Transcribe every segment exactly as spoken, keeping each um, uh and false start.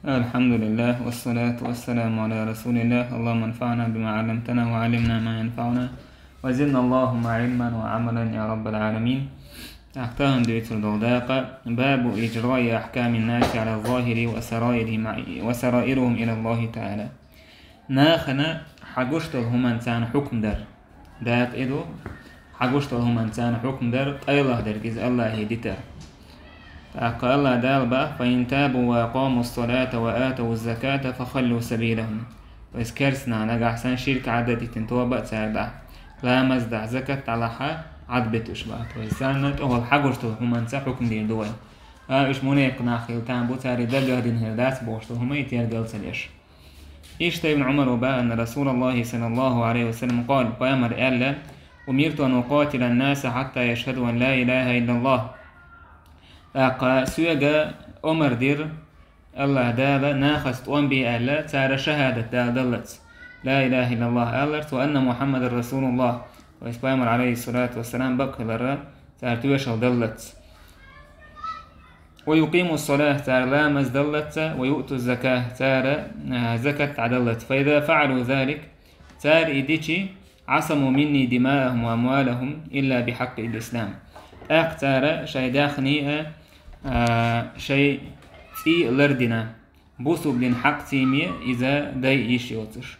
الحمد لله والصلاة والسلام على رسول الله. اللهم انفعنا بما علمتنا وعلمنا ما ينفعنا وزدنا اللهم علما وعملا يا رب العالمين. ТӀаккха тахана дуьйцур долу дакъа: باب إجراء أحكام الناس على الظاهر وسرائرهم، وسرائرهم إلى الله تعالى. Нахана хьагуш долу хӀуманна царна хьукм дар. Дакъа и ду, хьагуш долу хӀуманна царна хьукм дар, къайлаха дерг иза Аллахе дитар. ТӀаккха Аллах Дала баха: فإن تابوا وأقاموا الصلاة وآتوا الزكاة فخلوا سبيلهم. То есть керстанаха нагахь санна ширк Ӏадда дитина тоба а цара дахь, ламаз дахь, закат дӀалахь, Ӏадбитуш баха. То есть царна тӀехула хьагуш долу хӀуманца хьукм дийр ду вай. А уьш мунепакъ нах хила там бу, царе даггара дина хир дац бохуш долу хӀума и тергал ца деш. Иштта Ибн Ӏумар баха, أن رسول الله صلى الله عليه وسلم قال, пайхамар аьлла: أمرت أن أقاتل الناس حتى يشهدوا أن لا إله إلا الله. ТӀаккха соьга омар дира Аллах Дала нахаца тӀом бе аьлла, цара шахӀадат дала даллалц, لا إله إلا الله аллалц, وأن محمدا رسول الله, то есть пайхамар, عليه الصلاة والسلام, бакъ хилар цара тоьшалла даллалц. ويقيموا الصلاة, цара ламаз даллалц, ويؤتوا الزكاة, цара, а, закат дӀадаллалц. فإذا فعلوا ذلك, цара и дичи, عصموا مني دماءهم وأموالهم إلا بحق الإسلام. ТӀаккха цара шайн даьхни а, а, шайн цӀий а лардина, бусулба дин хьакъ цийме иза дай йиш йоцуш.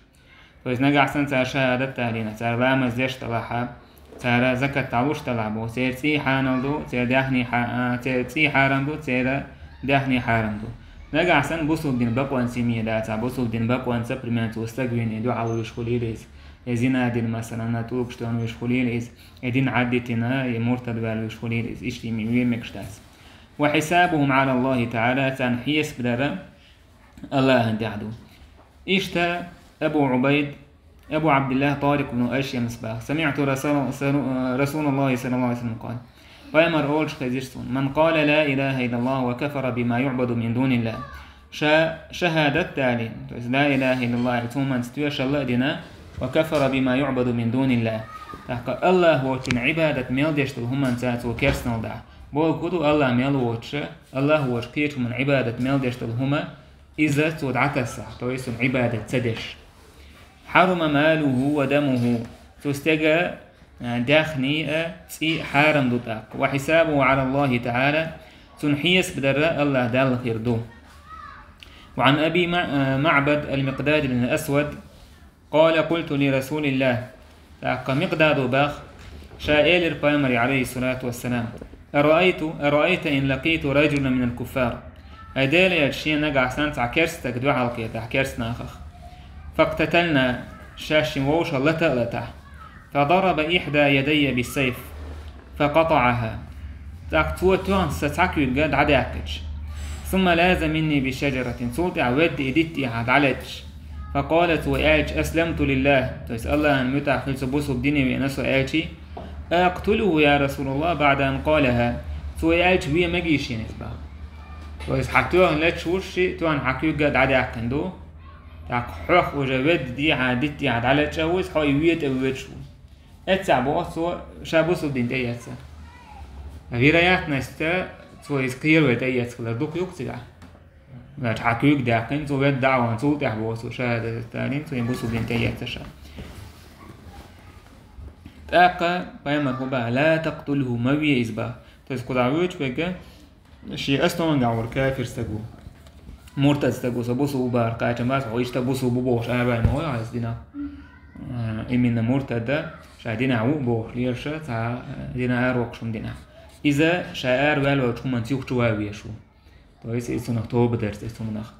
То есть нагахь санна цара шахӀадат далийна, цара ламаз деш далахь, цара закат дӀалуш далахь боху, церан цӀий хьанал ду, церан даьхни хьа-, а, церан цӀий хьарам ду, церан даьхни хьарам ду. Нагахь санна бусулба дин бакъонца йиме дацахь, бусулба дин бакъонца, примерно, цо стаг вийна, и дуьхьал вуьйш хуьлийла иза, я зина дина, масалан, тӀулгаш тоьхна вуьйш хуьлийла иза, я дин Ӏаддитина, я муртад ваьлла вуьйш хуьлийла иза, иштта йиме вен мегаш дац. وحسابهم على الله تعالى, царна хьесап дар Аллахьан тӀехь ду. Иштта Абу Ӏубайд, Абу Ӏабдиллах ТӀарикъ ибн Ашъямас баха: سمعت رسول، رسول الله صلى الله عليه وسلم قال. Пайхамар олуш хезира суна: من قال لا إله إلا الله وكفر بما يعبد من دون الله. Ша шахӀадат далийна, то есть لا إله إلا الله, цу хӀуманца тоьшалла а дина, وكفر بما يعبد من دون الله. ТӀаккха Аллах воцчунна Ӏибадат мел деш долу хӀуманца цо керстанал дахь. Бохург хӀун ду, Аллах мел воцуш, Аллах воцуш кхечу хӀуманна Ӏибадат мел деш долу хӀума, иза цо дӀатассахь, то есть цунна Ӏибадат ца деш. حرم ماله ودمه. Цу стеган, а, даьхни а, цӀий а хьарам ду тӀаккха. وحسابه على الله تعالى. Цунна хьесап дар Аллах Далла хир ду. وعن أبي مع-، معبد المقداد بن الأسود قال: قلت لرسول الله. ТӀаккха Микъдадо баха, ша элира пайхамаре, عليه الصلاة والسلام: أرأيت، أرأيت إن لقيت رجلا من الكفار. Ай Делан элча, шена нагахь санна цхьа керста стаг дуьхьал кхетахь керста нахах. فاقتتلنا, шаьш шин вовшах лата а латахь. فضرب إحدى يدي بالسيف فقطعها. ТӀаккха цо тоьхна сан цхьа куьг дӀадаьккхича. ثم لاذ مني بشجرة, цул тӀаьхьа ведда и диттӀехьа дӀалечча. فقال, цо аьлча: أسلمت لله, то есть Аллахьан муьтӀахь хила, со бусулба дине веана со аьлчи. أقتله يا رسول الله بعد أن قالها. Цо аьлча вен мегий шена иза баха. То есть хьан тоьхна лечча вуш ши, тоьхна хьан куьг дӀадаьккхина ду. ТӀаккха хьох уже ведда дехьа, диттӀехьа дӀалечча ву иза, хьо и вен тӀе воьдуш ву. Эццехь боху цо, ша бусулба дин тӀе эцна. Вероятность, цо иза кхераве тӀе эцна хилар дукха ю-кх цигахь. Значит, хьан куьг даьккхина, цо ведда дӀа а вахана, цул тӀаьхьа боху цо, шахӀадат далийна, цо и бусулба дин тӀе эцна ша. ТӀаккха пайхамар хӀун баха: لا تقتله, ма ве иза баха. То есть кхузахь воьдуш верг, шен основанехь волу кафир стаг ву. Муртад стаг ву, со бусулба бахар кхачам бац, хьо иштта бусулба бу бохуш, арабаьлла ма вай хьо иза динах. Э, именно муртад, ша динах ву бохуш, лелаш цхьа, э, динах аравоккхуш хӀума динах. Иза ша араваьлла волчу хӀуманца юха чу ван веш ву. То есть, иза цунах тоба дарца, иза цунах.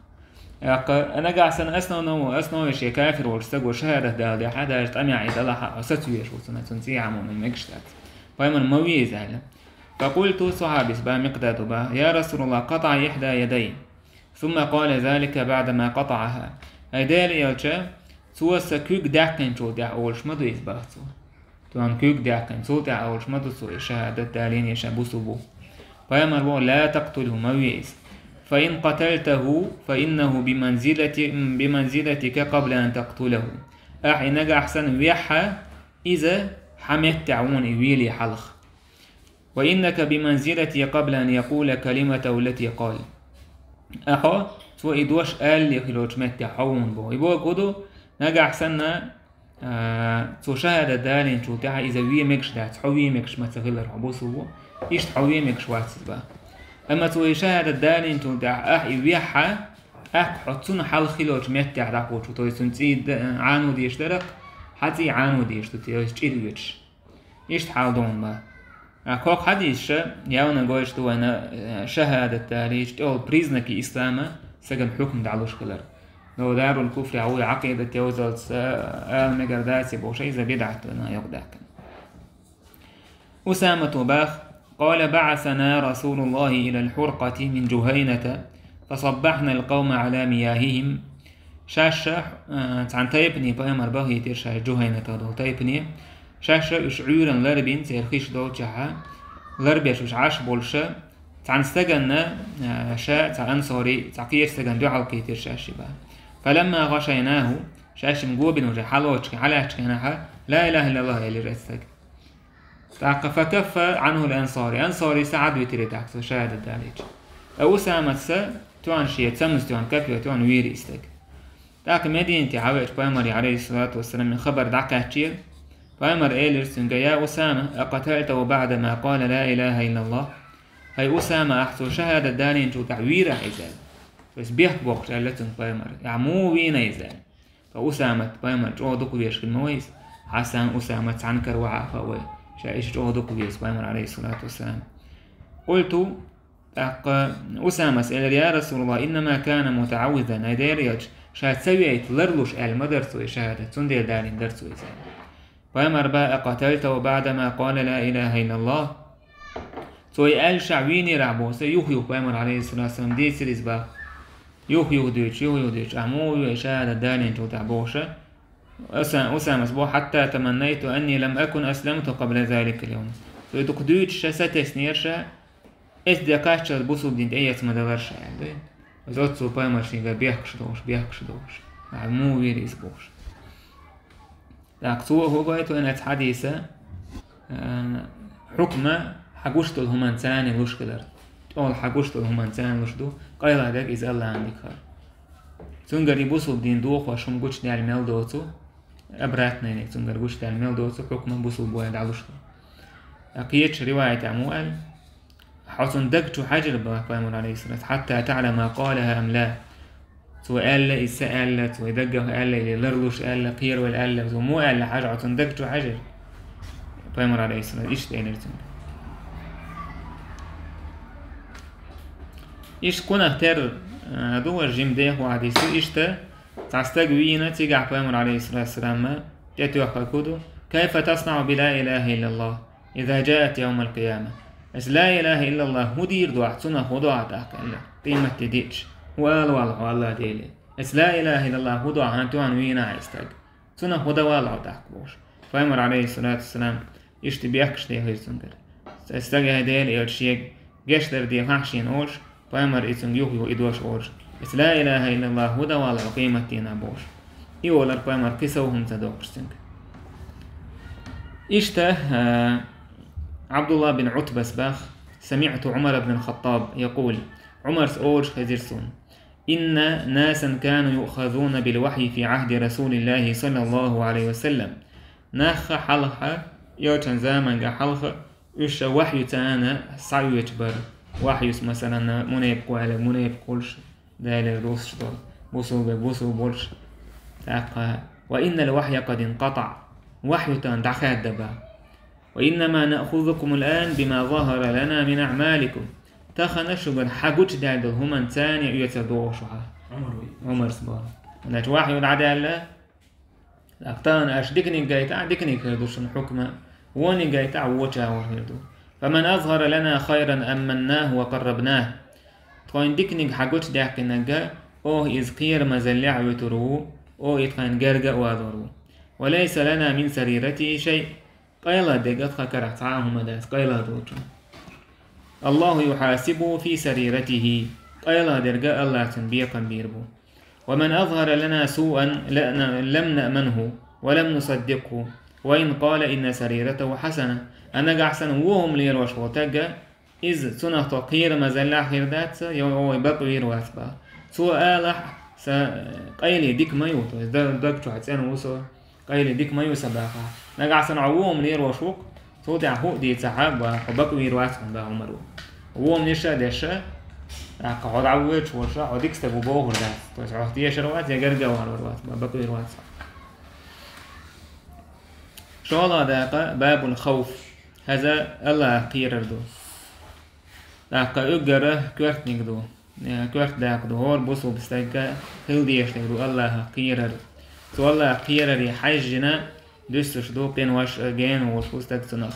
ТӀаккха, а нагахь санна основном, основе шен кафир волчу стаго шахӀадат дала дехьа, даже тӀамехь и далахь а, хьо саца веш ву цунах, цунна цӀий хьан муна мегаш дац. Пайхамар ма ве иза аьлла. فقلت, сахьабис баха, Микъдадо баха: يا رسول الله، قطع إحدى يدي. ثم قال ذلك بعدما قطعها. Ай Делан элча, цо сан куьг даьккхинчул тӀаьхьа олуш ма ду иза баха цо. Тоьхна куьг даьккхина, цул тӀаьхьа олуш ма ду цо, и шахӀадат далийна, ша бусулба ву. Пайхамар боху: لا تقتله, ма ве иза. فإن قتلته فإنه بمنزلة، بمنزلتك قبل أن تقتله. Ахьа и нагахь санна вехьа, иза хьан меттехь ву хьуна и веле хьалха. وإنك بمنزلتي قبل أن يقول كلمته التي قال. Ахьа Цо и дош аьлле хилочу меттехь хьо ву боху. И боху ду, нагахь санна, а, цо шахӀадат далийначул тӀаьхьа иза вен мегаш дац, хьо вен мегаш ма ца хилар хьо бусулба ву, иштта хьо вен мегаш вац иза боху. Амма цо и шахӀадат далийначул тӀаьхьа ахь и вехьа, тӀаккха хьо цунна хьалха хилочу меттехь дӀакхочу, то есть цуьнан цӀий д-, Ӏано дезаш дара, хьан цӀий Ӏано дезаш ду, то есть чӀир оьцуш. Иштта хьал ду хьуна боху. А кху хьадисаша ялна гойтуш ду вайна, э, шахӀадат далийча тӀехула признаки ислама сагана хьукм дӀалуш хилар. Но дарул куфри хьуна Ӏакъидат йовзалц, э, ала мегар дац бохуш, иза бидӀат вайна юкъадаьккхина. Усамата боху: «قال: بعثنا رسول الله إلى الحرقة من جهينة، فصبحنا القوم على مياههم». Шаьш, э, цхьана тайпане пайхамар бахийтира шаьш Джухайнатах долу тайпане. Шаьш уьш Ӏуьйранна ларбина церан хиш долчохь, ларбеш уьш Ӏаш болуш, цхьана стаганна, э, ша цхьа ансори, цхьа кхечу стагана дуьхьал кхийтира шаьш и боху. «فلما غشيناه», шаьш-м го бина уже хьалоцучу, хьалаьцначу хенахь, «لا إله إلا الله» элира оцу стага. ТӀаккха «فكف عنه الأنصاري», ансори са Ӏадвитира тӀаккха цо шахӀадат далийча. Ткъа Усамас тоьхна шен цамза тоьхна, копьё тоьхна вийра и стаг. ТӀаккха Мединате хьавеача пайхамаре, Ӏалайхиссалату вассалам, и хабар дӀакхаьччера. Пайхамар элира цуьнга: «يا أسامة، أقتلته بعدما قال لا إله إلا الله؟» «ХӀай Усама, ахь цо шахӀадат далийначул тӀаьхьа вийра ахь иза?» То есть бехк боккхуш аьлла цуьнга пайхамар: «Ахь муха вийна иза?» Ткъа Усамат пайхамар чӀогӀа дукха везаш хилла ма ву иза. Хьасан, Усамат цхьаьна кара вахьа а хаьа вай. Ша иштта чӀогӀа дукха веза пайхамар, Ӏалайхиссалату вассалам. «قلت», тӀаккха Усамас элира: «يا رسول الله، إنما كان متعوذا». Ай Делан элча, ша ца вейта ларлуш аьлла ма дара цо и шахӀадат, цундела далийна дара цо иза. Пайхамар боху: «أقتلته بعدما قال لا إله إلا الله؟» Цо и аьллашехь вийнера ахь боху, юх-юха пайхамар, Ӏалайхиссалату вассалам, дийцира иза боху. Юх-юха дуьйцуш, юх-юха дуьйцуш, ахь муха вуьйш шахӀадат далийначул тӀаьхьа бохуш. Уса-, Усамас боху: «حتى تمنيت أني لم أكن أسلمت قبل ذلك اليوم». Цо и дукха дуьйцуш, ша сатеснера ша, эцу де кхаччалц бусулба дин тӀеэца ма далара ша аьлла. Иза оццул пайхамар шийгара бехкаш долуш, бехкаш долуш. Ахь муха вийра иза бохуш. ТӀаккха цо а хӀун гойту вайна оцу хьадиса, а, хьукма хьан гуш долу хӀуманца луш хилар. ТӀехула хьан гуш долу хӀуманца луш ду, къайладаг иза Аллахьан дика хилар. Цуьнгара и бусулба дин дохош хӀума гучудаьлла мел доцу, обратный, цуьнгара гучудаьлла мел доцу, хьукма бусулба вай дӀалуш ду. ТӀаккха кхечу риваятехь муха аьлла, хьо цунна даг чу хьаьжира боху пайхамар, Ӏалайхиссалату: «حتى تعلم قالها أم لا». Цо аьлла, иза ца аьлла, цо и даггах аьлла, или ларлуш аьлла, кхеравелла аьлла, цо муха аьлла хьажа, хьо цунна даг чу хьаьжира. Пайхамар, Ӏалайхиссалату, иштта элира цуьнга. Иштта кхунах терра, а, ду вай жима дехо хьадис ду, иштта цхьа стаг вийна, цигахь пайхамар, Ӏалайхиссалату вассалам, тӀетоьхна хӀун ду: «كيف تصنع بلا إله إلا الله إذا جاءت يوم القيامة؟» Аса ла илаха иллаллах хӀун дийр ду ахь, цунах хӀун до ахь тӀаккха аьлла, къематде диъча? ХӀун ала валла хьо Аллахь Деле? Аса ла илаха иллаллах хӀун до ахь, хӀан тоьхна вийна ахь и стаг? Цунах хӀун дан валла хьо тӀаккха бохуш. Пайхамар, Ӏалайхиссалату вассалам, иштта бехкаш дехира цуьнгара. Аса стага, хӀай Делан элча, шега гечдар дехахь шена олуш, пайхамар и цуьнга юха-юха и дош олуш. Аса ла илаха иллаллах хӀун дан валла хьо къематдийнахь бохуш. И олар пайхамар кхин сов хӀума ца доккхуш цуьнга. Иштта, а, Ӏабдулла бин Ӏутбас боху: «سمعت عمر بن الخطاب يقول», Ӏумарс олуш хезира суна: «إن ناسا كانوا يؤخذون بالوحي في عهد رسول الله صلى الله عليه وسلم». Нах хьалха, элчан заманга хьалха, уьш вахьюца схьаоьцуш бара. Вахьюс, масалан, мунепакъ ву аьлла, мунепакъ волуш, Делера русуш долу, бусулба, бусулба волуш. ТӀаккха: «وإن الوحي قد انقطع». Вахью тахана дӀахаьдда боху. «وإنما نأخذكم الآن بما ظهر لنا من أعمالكم». Тахана шуьгара хьан гучудаьлла долу хӀуманца оьцур ду оха шу хьан. Ӏумар ву. Ӏумарс боху. Значит, вахью дӀадаьлла, тахана аша диканиг гайтахь, диканиг хир ду шуна хьукма, вониг гайтахь, воча вон хир ду. «فمن أظهر لنا خيرا أمناه وقربناه». Тхуна диканиг хьан гучудехкинарг, оха иза кхерамазаллехь а вуьтур ву, оха и тхайна герга а валор ву. «وليس لنا من سريرته شيء». Къайла дерг тхан карахь цхьа а хӀума дац, къайла долчун. «الله يحاسبه في سريرته». Къайла дерг Аллахь цунна бекхам бийр бу. «ومن أظهر لنا سوءا لم نأمنه ولم نصدقه وإن قال إن سريرته حسنة». А нагахь санна вон хӀума лелош волу таг, иза цунах тхо кхерамазаллехь хир дац, я вай бакъвийр вац боху. Цо алахь, са къайле дика ма ю, то есть даг чохь цӀена ву со, къайле дика ма ю сан баха. Нагахь санна хьо вуо-м лелош ву-кх, цул тӀаьхьа хӀуъа дийцахь а, хьо бакъвийр вац хьуна, баха Ӏумара. Вуо-м йиш а деш, тӀаккха хьо дӀавоьдуш волуш, хьо дика стаг ву бохур дац. То есть хьох тешар вац, я гаргавар вац, бакъвийр вац хьо. ШолгӀа дакъа бабул хауф. ХӀара Аллахах кхерар ду. ТӀаккха уггар коьртаниг ду, э, коьрта дакъа ду. ХӀора бусулба стага хила дезаш дерг ду Аллахах кхерар. Цу Аллахах кхераре хьаьжжина дуьсуш ду къинош а, гена волуш ву стаг цунах.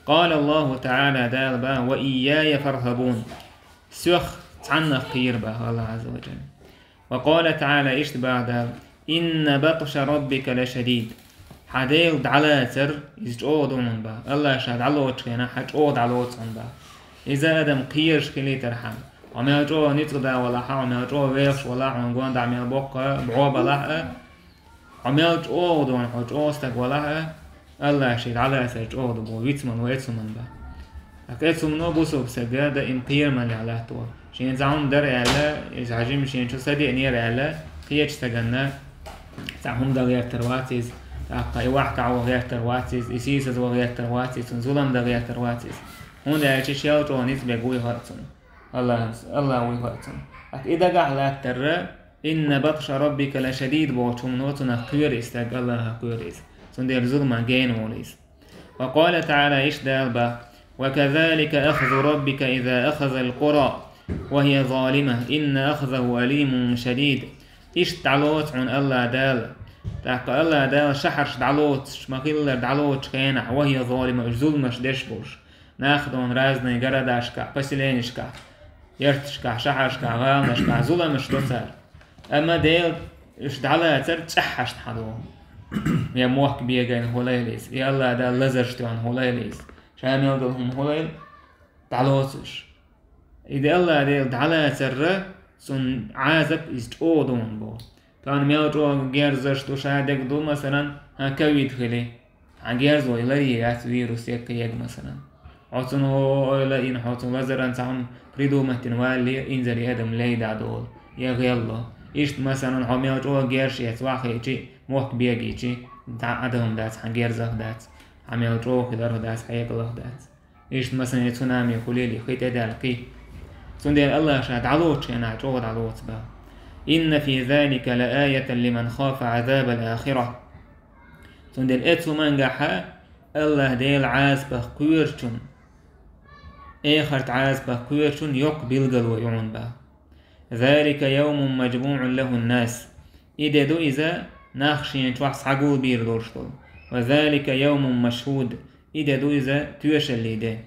قال الله تعالى, Дала баха: «وإياي فارهبون». Соьх цхьаннах кхера, баха Аллах Ӏазза ва Джалла. وقال تعالى, иштта баха Дала: «إن بطش ربك لشديد». Хьан Делан дӀалацар, иза чӀогӀа ду хьуна, баха. Аллах ша дӀалоцучу хенахь хьан чӀогӀа дӀалоцу хьуна, баха. Иза адам кхераш хилийтархьама, хьо мел чӀогӀа ницкъ дан валахь а, хьо мел чӀогӀа вехаш валахь а, хьуна гондахь мел боккха бӀо балахь а, хьо мел чӀогӀа ду хьуна, хьо чӀогӀа стаг валахь а, Аллах шен дӀалацар чӀогӀа ду боху, вицман ву эцу хӀуманна, баха. ТӀаккха эцу хӀумано бусулба стага даим кхерамаллехь латто. Шена цхьа хӀума дара аьлла, иза хьан жима шена чу са деанера аьлла, кхечу стаганна цхьа хӀума дан гӀертар вац иза, тӀаккха и вахь кхаъ ван гӀертар вац иза, и сийсаз ван гӀертар вац иза, цунна зулам дан гӀертар вац иза. ХӀунда аьлча шел чӀогӀа ницкъ берг вуй хаьа цунна. Аллах, Аллах вуй хаьа цунна. ТӀаккха и дагахь латтарра, «إن بطش ربك لشديد» бохучу хӀумано цунах кхоьру и стаг, Аллахах кхоьру иза. Цундела зуламан гена волу иза. وقال تعالى, иштта Дала баха: «وكذلك أخذ ربك إذا أخذ القرى وهي ظالمة إن أخذه أليم شديد». Иштта дӀалоцу хьуна Аллах Дала. ТӀаккха Аллах Дала шахьарш дӀалоцуш, ма-хиллара дӀалоцучу хенахь, «وهي ظالمة», уьш зуламаш деш болуш. Нах дона разные городашкахь, поселенешкахь, ярташкахь, шахьаршкахь, гӀаланашкахь зуламаш до цара. Амма Дела уьш дӀалацар цӀеххьашна хьадо. Я мохк бегайна хӀулайла иза, я Аллах Дала лазарш тоьхна хӀулайла иза, ша мел долу хӀума хӀулайла дӀалоцуш. И де Аллах Дела дӀалацарра, цунна Ӏазап иза чӀогӀа дуна боху. Тахана мел чӀогӀа герзаш ду, ша дерг ду, масалан, хьан ковид хили. Хьан герзо ларъе яц вирус, яккхаега, масалан. Хьо цунна ойла йина, хьо цу лазаран цхьа хӀума придумать йина валале, инзаре адам лей дӀадолу, я гӀелло. Иштта, масалан, хьо мел чӀогӀа герзаш эца вахийчи, мохк бегийчи, дӀа а дан дац, хьан герзах дац, хьан мел чӀогӀа хиларх дац, хьекъалах дац. Иштта, масалан, цунами хуьлийла, хи тӀедаьлла кхин. Цундела Аллах ша дӀалоцучу хенахь чӀогӀа дӀалоцу баха. «إن في ذلك لآية لمن خاف عذاب الآخرة». Цундела эцу хӀумангахьа Аллах Дела Ӏазапах кхоьручун, эхарт Ӏазапах кхоьручун йоккха билгало ю хьуна баха. «ذلك يوم مجموع له الناس». И де ду иза, нах шена чохь схьагулбийр долуш долу. «وذلك يوم مشهود». И де ду иза, тоьшаллий де.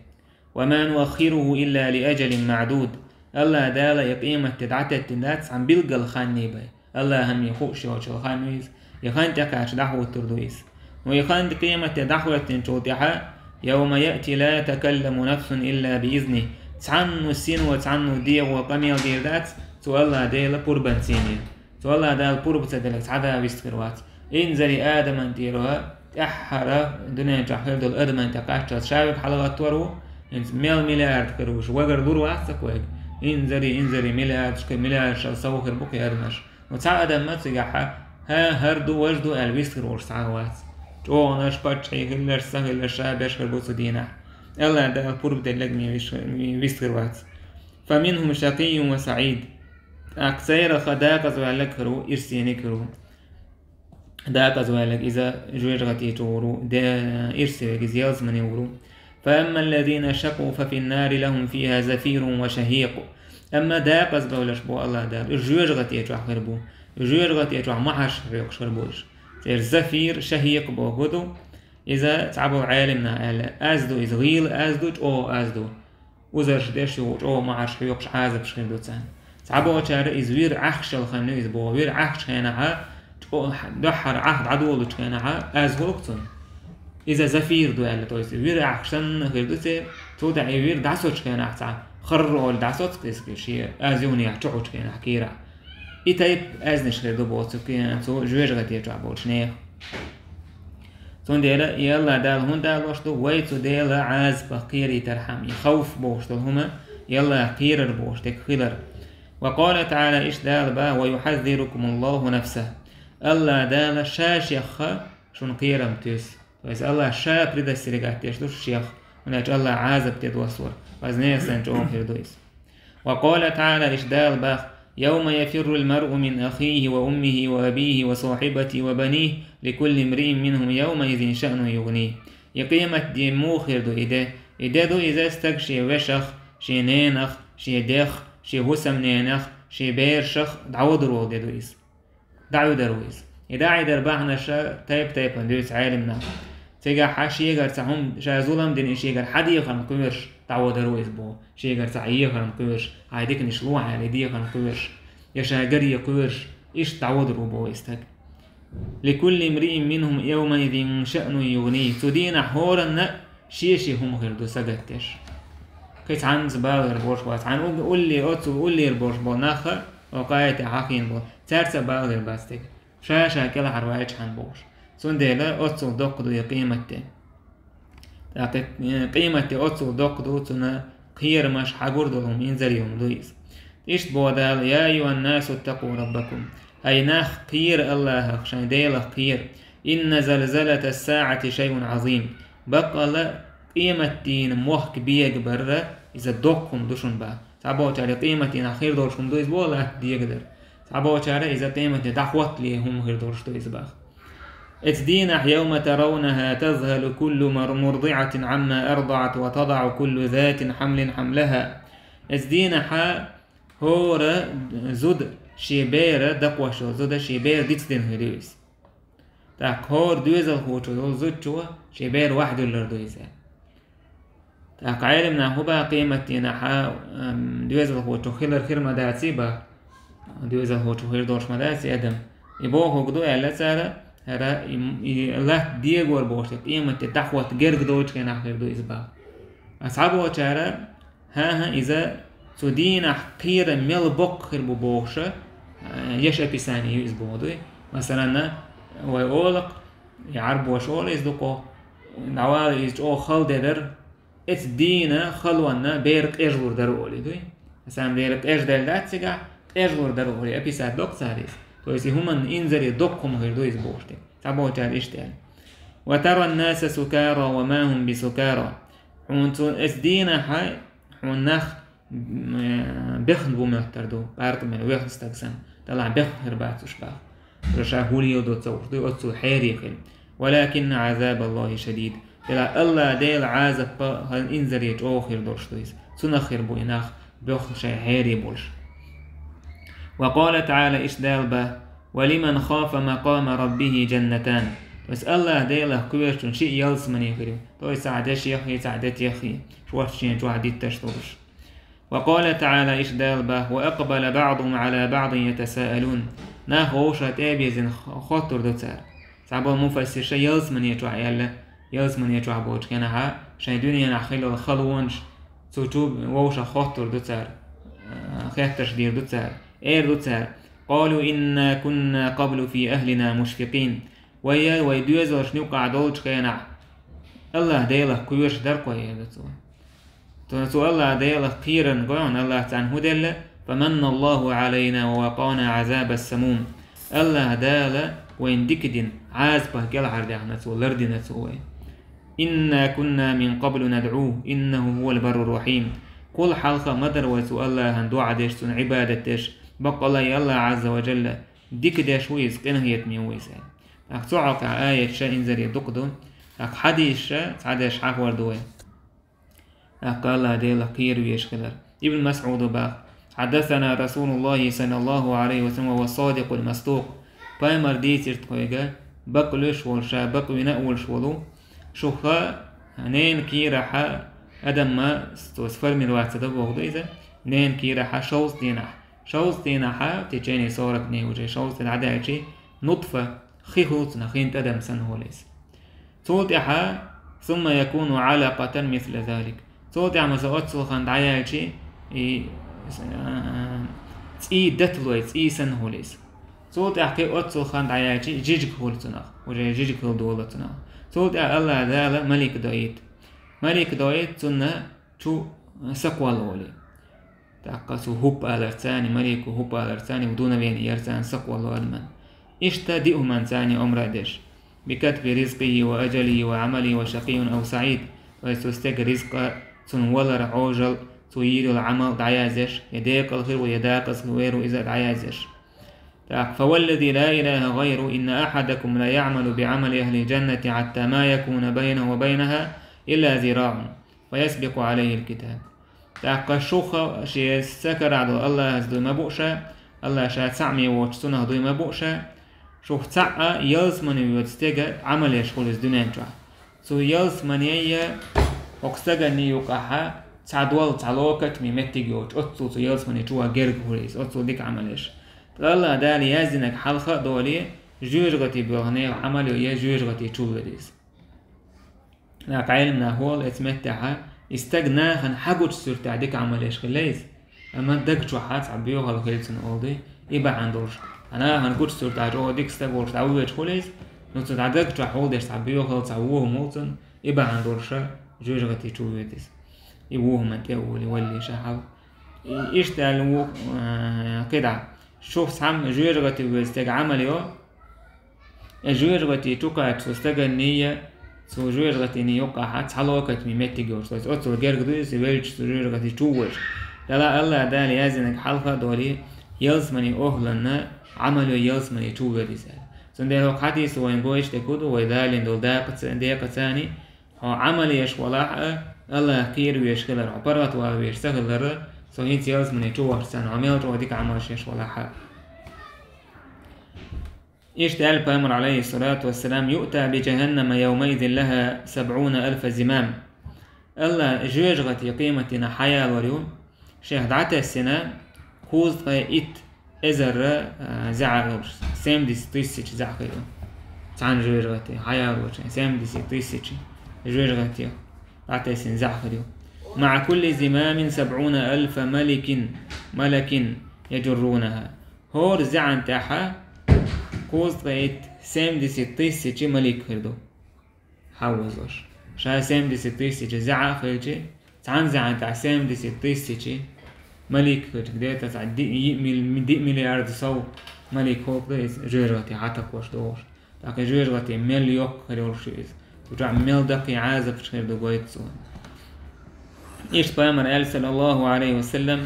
«وما نؤخره إلا لأجل معدود». Аллах Дала и къематде дӀатеттина дац цхьана билггал ханний бен. Аллахьан хууш йоцчул хан ву иза. И хан тӀекхача дӀахӀуттур ду иза. Ну и хан къематде дӀахӀоьттинчул тӀаьхьа, «يوم يأتي لا تكلم نفس إلا بإذنه». Цхьанну сино, цхьанну дегӀо къамел дийр дац, цу Аллах Дела пурбанца йине. Цу Аллах Дала пурба ца делларг цхьа а вистхир вац. Инзаре адаман тӀера, тӀаьххьара дуьнен чохь хир долу адаман тӀе кхаччалц ша верг хьалагӀаттор ву, хӀинца мел миллиард хир ву, шу вагар лур вац ца кхойга. Инзаре, инзаре, миллиардашка, миллиардашал сов хир бу кхин адамаш. Ну, цхьа адам ма цигахь, хӀа, хӀара ду, важа ду аьлла вистхир волуш цхьа а вац. ЧӀогӀанаш, паччахьий хилларш, ца хилларш, ша беш хир бу цу дийнахь. Аллах Дала пурба делларг ма виш-, вистхир вац. «فمنهم شقي وسعيد». ТӀаккха церах дакъаза ваьлларг хир ву, ирсениг хир ву. Дакъаза ваьлларг иза жоьжахати чу гӀур ву, де, ирсе верг иза ялсамане гӀур ву. «فأما الذين شقوا ففي النار لهم فيها زفير وشهيق». Амма дакъаза бевлларш бу Аллах Дала, уьш жоьжахати чохь хир бу. Уьш жоьжахати чохь мохьарш хьоькхуш хир бу уьш. Церан зафир, шахьикъ бохург ду. Иза цхьаболу Ӏеламнаха аьлла, аз ду иза, гӀийла аз ду, чӀогӀа аз ду. Узарш деш ю, чӀогӀа мохьарш хьоькхуш, Ӏазапаш хир ду царна. Цхьаболчара иза вир Ӏаьхкашалла хан ю иза боху. Вир Ӏаьхкачу хенахьа, чӀо-, дуьххьара Ӏаьхка дӀадолучу хенахьа, аз хуьлу-кх цунна. Иза зафир ду аьлла, то есть вир Ӏаьхкаш санна хир ду церан, цул тӀаьхьа и вир дӀасочу хенахь цхьа, харра олу дӀасоцу-кх иза шен аз юханехь чухьучу хенахь кийрахь. И тайпа аьзнаш хир ду боху цу ке-, цу жоьжахати чохь болчу нехан. Цундела и Аллах Дала хӀунда алош ду, вай цу Дела Ӏазапах кхерийтархьама, и хауф бохуш долу хӀума, и Аллах кхерар бохуш дерг хилар. وقال تعالى, иштта Дала бах: ويحذركم الله نفسه. Аллах Дала ша шех шун кхерам туьйсу. То есть Аллах ша предостерегать деш ду шех. ХӀунда аьлча Аллах Ӏазап де доссалур. Вазнесан чӀогӀа хир ду иза. وقال تعالى, иштта Дала бах: يوم يفر المرء من أخيه وأمه وأبيه وصاحبته وبنيه لكل امرئ منهم يومئذ شأن يغنيه. И къемат де муха хир ду и де? И де ду иза стаг шен вешах, шен ненах, шен дех, шен хӀусамненах, шен берашах дӀаводар волу де ду иза. ДӀахьудар ву иза. И дӀахьидар бахьанаш тайп-тайпана дуьйцу Ӏелам наха. Цигахь шегара цхьа хӀума, ша зулам дина, и шегара хьан дехарна кхоьруш дӀаводар ву иза боху. Шегара цхьа ехарна кхоьруш, хьайн диканаш лохьа аьлла, и дехарна кхоьруш, я ша гаре кхоьруш, иштта дӀаводар ву боху иза стаг. لكل امرئ منهم يومئذ شأن يغنيه. Цу дийнахь хӀоранна шен-шен хӀума хир ду сагатдеш. Кхин цхьаьнца балгӀар болуш бац, цхьаьна улле, оццул уллера болуш болу нах а, оха аятехь хьахийна болу, цаьрца балгӀар бац стеган. Ша-ша кӀелхьарваьлчхьана бохуш. Цундела оццул доккха ду и къематде. ТӀаккха, э, къематде оццул доккха ду, цуьнан кхерамаш хьагур долу хӀума, инзаре хӀума ду иза. Иштта боху Дала: يا أيها الناس اتقوا ربكم. ХӀай нах, кхера Аллахах, шайн Делах кхера. إن زلزلة الساعة شيء عظيم. Баккъалла къематдийнан мохк бегабар иза доккха хӀума ду шуна бах. Цхьаболчара къематдийнахь хир долуш хӀума ду иза боху, латта дегадар. Цхьаболчара иза къематде дӀахӀоттале хӀума хир долуш ду иза бах. Оцу дийнахь, يوم ترونها تذهل كل مر-، مرضعة عما أرضعت وتضع كل ذات حمل حملها. Оцу дийнахь хӀора зуда шен бер, дакхош йолу зуда шен бер дицдина хир ю иза. ТӀаккха хӀора доьзалхочо йолу зудчо шен бер вахдуьллур ду иза. ТӀаккха Ӏелам наха хӀун бах къематдийнахь, ам, доьзалхочо хилар хир ма даций бах, доьзалхочо хир долуш ма даций адам. И бохург ду аьлла цара, хӀара и, и латта дегор бохуш, и къематде дӀахӀотта герга доцучу хенахь хир ду иза бах. А цхьаболчара, хӀан-хӀа, иза цу дийнахь кхерам мел боккха хир бу бохуша, а, еш описание ю иза боху дуй. Масалан, вай олакх, и Ӏарбоша олу иза дукха, дӀавала иза чӀогӀа хала де дара, оцу дийнан халонна бер къежалур дара олий дуй. На самом деле, къежделла дац цигахь, къежалур дара олий, описать доккху цара иза. То есть и хӀуманна инзаре доккха хӀума хир ду иза бохуш дерг. Цхьаболчара иштта аьлла. وترى الناس سكارى وما هم بسكارى. Хьуна цу, оцу дийнахь хьуна нах, м, э, бехна бу моьттур ду, паркъа мел вехна стаг санна, делахь бехна хир бац уьш бах. Уьш ша хӀун леладо ца хууш ду, оццул хьере хир. ولكن عذاب الله شديد. Делахь Аллах Делан Ӏазап хӀара инзаре чӀогӀа хир долуш ду иза. Цунах хир бу и нах, бехна шайн хьере болуш. وقال تعالى, иштта Дала бах: ولمن خاف مقام ربه جنتان. То есть Аллах Делах кхоьручун шиъ ялсамане хир ю. То есть цхьа де шех, цхьа де тех, шорта шен чохь дитташ долуш. وقال تعالى, иштта Дала бах: وأقبل بعضهم على بعض يتساءلون. Нах вовшах тӀе а безина х-, хоттур ду цара. Цхьаболу муфассирша ялсамане чохь аьлла, ялсамане чохь болчу хенахь, шайн дуьненахь хилла халонаш, цу чу вовшах хоттур ду цара, а, хеттарш дийр ду цара, эр ду цара: قالوا إنا كنا قبل في أهلنا مشفقين. Вай, вай доьзалшна юкъахь долчу хенахь, Аллах Делах кхоьруш дара кхо, эр ду цо. Цо, цо Аллах Делах кхерарна гой хьуна, Аллах царна хӀун делла: فمن الله علينا ووقانا عذاب السموم. Аллах Дала вайна дика дина, Ӏазапах кӀелхьардахна цо, лардина цо вай. إنا كنا من قبل ندعوه إنه هو البر الرحيم. Кхул хьалха ма дара вай цу Аллахьан доӀа деш, цунна Ӏибадат деш, баккъалла и Аллах Ӏазза ва Джалла дика деш ву иза, къинхетаме ву иза. ТӀаккха цу хьокъехь аяташ инзаре дукха ду. ТӀаккха хьадисаш цхьадерш хьахор ду вай. ТӀаккха Аллах Делах кхера везаш хилар. Ибн Масъуда бах: حدثنا رسول الله صلى الله عليه وسلم وهو الصادق المصدوق. Пайхамар дийцира тхоьга, бакъ луьйш волу, ша бакъ вина а волуш волу, шуха ненан кийрахьа адам ма, то есть сформироваться дан боху ду иза, ненан кийрахьа шовзткъа дийнахь. Шовзткъа дийнахьа, в течение сорок дней уже, шовзткъа дӀадаьлчи, нутфа, хи хуьлу цунах, хин тӀадам санна хуьлу иза. Цул тӀаьхьа, ثم يكون علقة مثل ذلك. Цул тӀаьхьа маса оццул хан дӀаяьлчи, и, а, цӀий даталой, цӀий санна хуьлу иза. Цул тӀаьхьа кхин оццул хан дӀаяьлчи, жижиг хуьлу цунах, уже жижиг хила долу цунах. Цул тӀаьхьа Аллах Дала малик доуьйту. Малик доуьйту цунна чу сакхолла олий. ТӀаккха цо хӀуппа аларца, малико хӀуппа аларца, дуновение ярца сакхволу адаман. Иштта диъ хӀуманца омра деш. بكتب رزقه وأجله وعمله وشقي أو سعيد. Вай цу стеган ризкъа, цуьнан валар, Ӏожал, цо йийр йолу Ӏамал дӀаяздеш, я декъала хир ву, я декъаза хир ву иза дӀаяздеш. Так, فوالذي لا إله غيره إن أحدكم ليعمل بعمل أهل الجنة حتى ما يكون بينه وبينها إلا ذراع فيسبق عليه الكتاب. ТӀаккха шух шен са карахь долу Аллахьаца дуй ма бу ша, Аллахь ша цхьаъ ма воцуш цунах дуй ма бу ша, шух цхьаъ ялсамане воьду стеган Ӏамал еш хуьлу иза дуьнен чохь. Цу ялсаманея хӀокху стаганний юкъахьа цхьа дол, цхьа локоть меттиг йоцуш, оццул цу ялсамане чу ван герга хуьлу иза, оццул дика Ӏамал еш. Ткъа Аллахь Дала яздинарг хьалха а долий, жоьжахати боьлху нехан Ӏамал йо я жоьжахати чу воьду иза. Нах Ӏеламнах олу эцу меттехьа, и стаг нахана хьагучу суьртехь дика Ӏамал еш хилла иза. Амма даг чохь цхьа боьхалла хилла цуьнан олу дуй, и бахьана долуш. Нахана гучу суьртехь чӀогӀа дика стаг волуш дӀавоьдуш хуьлу иза, ну цу дӀа даг чохь хьулдеш цхьа боьхалла, цхьа вохам волу цуьнан, и бахьана долуша жоьжахати чу воьду иза. И вохаман тӀе а волий, валлий ша хьал. И иштта аьлла ву, э, кхидӀа. Шух цхьамма жоьжахати воьду стеган Ӏамал йо, И жоьжахати чу кхаччалц стаганний, цу жоьжахатиний юккъахьа цхьа локоть меттиг йолуш, оццул герга дуьйсу велча цу жоьжахати чу вожа. Дала Аллахь Дала яздинарг хьалха а долий, ялсамани охӀланна Ӏамал йо ялсамани чу воьду иза. Цундела хӀокху хьадисо вайн гойтуш дерг хӀун ду, вай далийна долу дакъа ца-, декъа царний, хьо Ӏамал еш валахь а, Аллахь кхера веш хилар, хьо паргӀатвала веш ца хилар, со хӀинца ялсамани чу вахча царна, хьо мел чӀогӀа дика Ӏамалш еш валахь а. Иштта аьлла пайхамар, алейхиссалату вассалам: «يؤتى بجهنم يومئذ لها سبعون ألف زمام». Аллахь жоьжахати къематдийнахь хьаялор ю, шех дӀатассина кхузткъе итт эзар, а, зӀе йолуш, семьдесят тысяч зӀе хир ю. Цхьана жоьжахати хьаялочун семьдесят тысяч жоьжахати дӀатассина зӀе хир ю. «مع كل زمام سبعون ألف ملك، ملك يجرونها». ХӀора зӀенна тӀехьа кхузткъе итт, семьдесят тысяч малик хир ду. Хьаввазош. Ша семьдесят тысяч зӀе хилчи, цхьана зӀенна тӀехь семьдесят тысяч малик хилчи, где-то цхьа ди-, йиъ мил-, диъ миллиард сов малик хӀокху ду иза жоьжахати хьатакхош догӀуш. ТӀаккха жоьжахати мел йоккха хир йолуш ю иза. Цу чохь мел даккхий Ӏазапча хир ду гойту цо. Иштта пайхамар аьлла, саллаллаху алейхи ва саллям: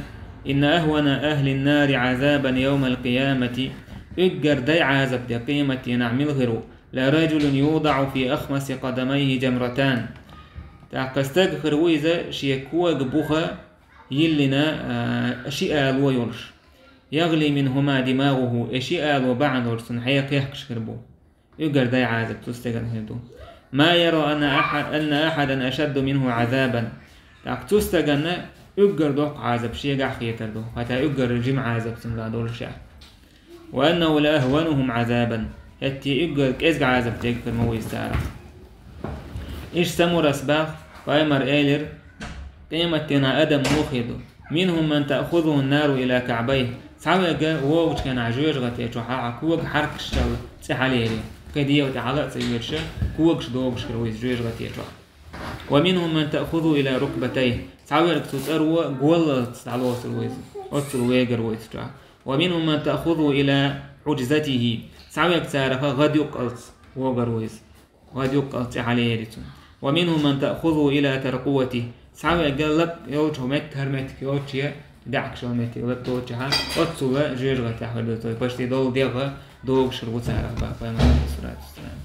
«إن أهون أهل النار عذابا يوم القيامة». Уггар дай Ӏазап де къематдийнахь мила хир ву? «لرجل يوضع في أخمص قدميه جمرتان». ТӀаккха стаг хир ву иза шен кога буха йиллина, а, ши ало йолуш. «يغلي منهما دماغه», и ши ало бахьана долуш цунна хье кхехкаш хир бу. Уггар дай Ӏазап цу стеган хир ду. «ما يرى أن أح-، أن أحدا أشد منه عذابا». ТӀаккха цу стаганна уггар доккха Ӏазап шегахь хетар ду, хӀаьта уггар жима Ӏазап цуьнгахь долуш а. «وأنه لأهونهم عذابا». ХӀетте уггар кӀезга Ӏазап деггар ма ву иза царах. Иштта Самурас бах, пайхамар элира: «Къематдийнахь адам муха хир ду? منهم من تأخذه النار إلى كعبيه». Цхьаверг вогӀучу хенахь жоьжахати чохь а коган хьаркашчалла цӀе хьалаери. Кхин дегӀан тӀе хьала а ца йоьдуш, когаш догуш хир ву иза жоьжахати чохь. «ومنهم من تأخذه إلى ركبتيه». Цхьаверг цу цӀаро голлалц дӀалоцур ву иза. Оццул вегар ву иза чохь. «ومنهم من تأخذه إلى حجزته». Цхьаверг царах гӀад юккъалц вогар ву иза. ГӀад юккъалц цӀе хьалаери цунна. «ومنهم من تأخذه إلى ترقوته». Цхьаверг лакъ йолчу метта, хӀара меттиг йолчу даьӀахкаш йолу меттиг лакъ йолчу хьан, оццул жоьжахати хир ду цо, почти долу дегӀ догуш хир ву царах бах пайхамар, алейхиссалату вассалам.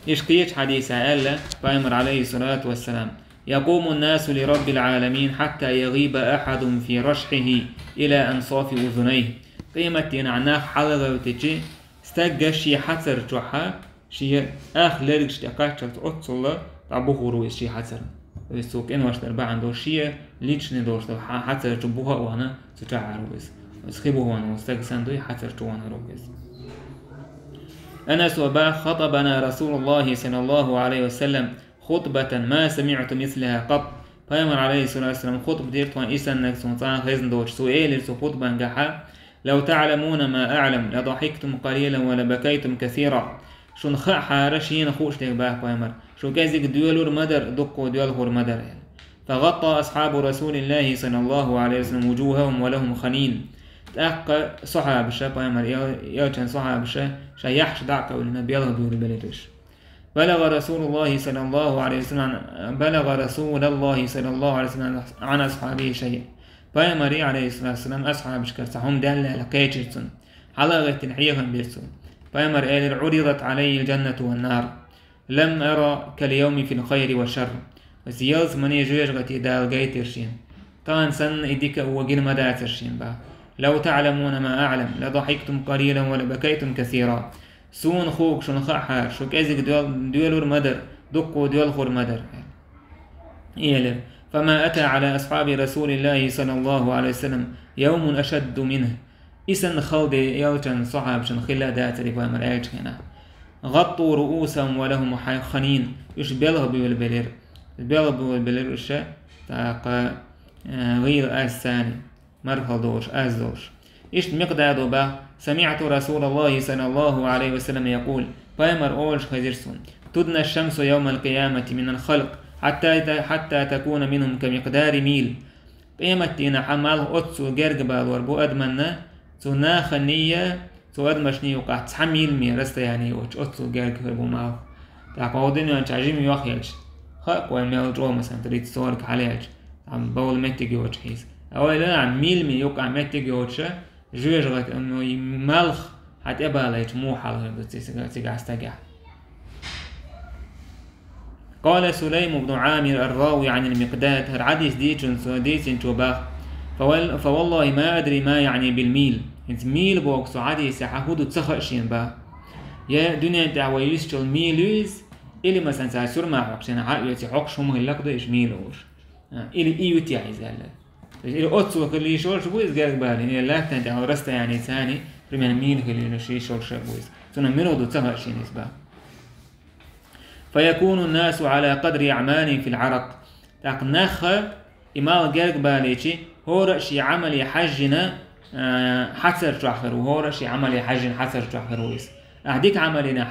Иштта кхечу хьадисехь аьлла пайхамар, алейхиссалату вассалам: «يقوم الناس لرب العالمين حتى يغيب أحدهم في رشحه إلى أنصاف أذنيه». Къематдийнахь нах хьалагӀевтичи, стаг шен хьацар чохь а, шен ах лергаш тӀе кхаччалц оццул дӀабухур ву иза шен хьацарна. То есть цо къинош дар бахьана долуш, шен личный долуш долу хьа-, хьацар чу буха а вахана, цу чохь Ӏар ву иза. Иза хи буха вахана волу стаг санна дуй, хьацар чу вахана ву иза. Анас ва бах: «خطبنا رسول الله صلى الله عليه وسلم خطبة ما سمعت مثلها قط». Пайхамар, алейхиссалату вассалам, хутба дира тхуна, и саннарг суна цкъа а хезна доцуш. Цо элира цу хутбангахьа: «لو تعلمون ما أعلم لضحكتم قليلا ولبكيتم كثيرا». Шуна хаахьара шена хууш дерг, бах пайхамар, шу кӀезиг доьлур ма дара, дуккха доьлхур ма дара, аьлла. فغطى أصحاب رسول الله صلى الله عليه وسلم وجوههم ولهم خنين. ТӀаккха сахьабаша, пайхамар эл-, элчан сахьабаша, шоай яххьаш дӀа а кхоьллина, белха буьйлабелира уьш. بلغ رسول الله صلى الله عليه وسلم، بلغ رسول الله صلى الله عليه وسلم عن أصحابه شيء. Пайхамара, عليه الصلاة والسلام, асхьабашкара цхьа хӀума даьлла аьлла кхечира цунна. Хьала а гӀеттина хьехам бира цо. Пайхамара элира: عرضت علي الجنة والنار. لم أر كاليوم في الخير والشر. Аса ялсмани а, жоьжахати а Дала гайтира шена. Тахана санна и дика а, во гина ма дацара шена, бах. لو تعلمون ما أعلم لضحكتم قليلا ولبكيتم كثيرا. Суна хӀама шуна хаа хьара, шу кӀезига доьл-, доьлур ма дара, дукха доьлхур ма дара. Элира: فما أتى على أصحاب رسول الله صلى الله عليه وسلم يوم أشد منه. И санна хала де элчан сахьабашна хилла а дацара, пайхамар аьллача хенахь. غطوا رؤوسهم ولهم خنين. Уьш белха буьйлабелира. Белха буьйлабелира уьш, тӀаккха, э, гӀийла аз царна, мархал долуш, аз долуш. Иштта Микъдада бах: سمعت رسول الله صلى الله عليه وسلم يقول. Пайхамар олуш хезира суна: تدنى الشمس يوم القيامة من الخلق حتى، حتى تكون منهم كمقدار ميل. Къематдийнахь малх оццул герга балор бу адамашна, цу наханий, цу адамашний юкъахь цхьа миль ме расстояние йоцуш, оццул герга хир бу малх. ТӀаккха вай дуьнен чохь жима йохъелча, хаьа-кх вайна мел чӀогӀа, масала, тридцать сорок хьалаелча, там бовла меттиг йоцуш хьийса. А вай лан миль ме юкъахь меттиг йоцуша, жоьжахати, м, малх хьан тӀе балайча муха хьал хир ду цига, цигахь стагехь. قال سليم بن عامر الراوي عن المقداد, хӀара хьадис дийцинчо, дийцинчо бах: فوال-، فوالله ما أدري ما يعني بالميل. ХӀинца миль боху со хьадисехь хӀун ду ца хаьа шена, бах. Я дуьнен тӀехь вай йисчул миль ю иза, или, масала, цара сюрма хьокхуш, шена хьаоьций хьокхуш хӀума хилла-кх ду уьш миль олуш. А, или и ю те иза аьлла. То есть, или оццул хила йиш йолуш бу иза герга балийна, или лаьттан тӀехь расстояние царна, примерно, миль хила йиш йолуш бу иза. Цунах мила ду ца хаьа шена иза, бах. فيكون الناس على قدر أعمالهم في العرق. ТӀаккха нах и малх герга балийча, хӀора а шен Ӏамале хьаьжжина, а, хьацар чохь хир ву, хӀора а шен Ӏамале хьаьжжина хьацар чохь хир ву иза. Ахь дика Ӏамал йинехь,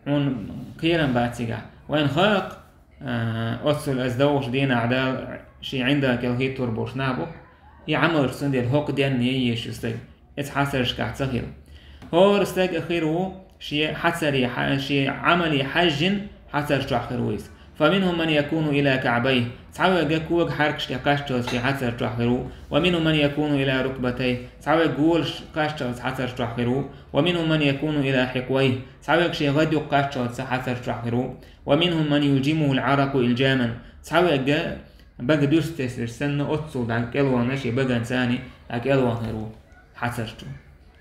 хьуна кхерам бац цигахь. Вайна хаьа-кх, а, оццул аса догӀучу дийнахь Дала шен ӀиндагӀ кӀел хӀиттор болуш нах бу-кх, и Ӏамалш цундела хӀокху денна ян еза ю стаг, эцу хьацаршкахь ца хила. ХӀора стаг а хир ву шен хьацаре хьа-, шен Ӏамале хьаьжжина хьацар чохь хир ву иза. فمنهم من يكون إلى كعبيه. Цхьаверг коган хьаьркаш тӀе кхаччалц шен хьацар чохь хир ву. ومنهم من يكون إلى ركبتيه. Цхьаверг голаш кхаччалц хьацар чохь хир ву. ومنهم من يكون إلى حقويه. Цхьаверг шен гӀадюха кхаччалц хьацар чохь хир ву. ومنهم من يلجمه العرق إلجاما. Цхьаверг бага дуьрста тесарш санна, оццул дӀа кӀелвахана, шен баганца дӀа кӀелвахана хир ву хьацар чу,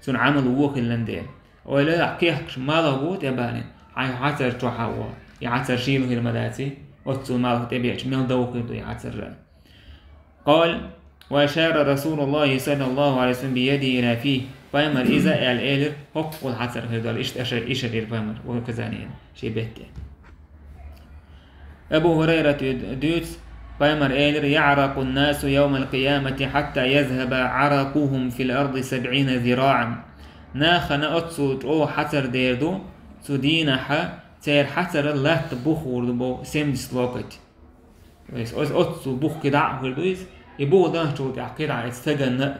цуьнан Ӏамал вон хилла дела. Ойла, ахь кехкаш малх бу тӀебалийна, хьайн хьацар чохь а вон, и хьацар шийла хир ма даций, оццул малх тӀебеача, мел дов хир ду и хьацар. قال: وأشار رسول الله صلى الله عليه وسلم بيده إلى فيه. Пайхамар иза аьлла элира, хӀокхул хьацар хир долу, иштта аша-, ишар йира пайхамар, указание, шен бетте. Абу ХӀурайрата дуьйцу, пайхамар элира: يعرق الناس يوم القيامة حتى يذهب عرقهم في الأرض سبعين ذراعا. Нахана оццул чӀогӀа хьацар дер ду, цу дийнахь церан хьацар латта бух гӀур ду боху семьдесят локоть. То есть оц-, оццул бух кхидӀа а хир ду иза, и бух дахчул тӀехь кхидӀа эцу стаганна а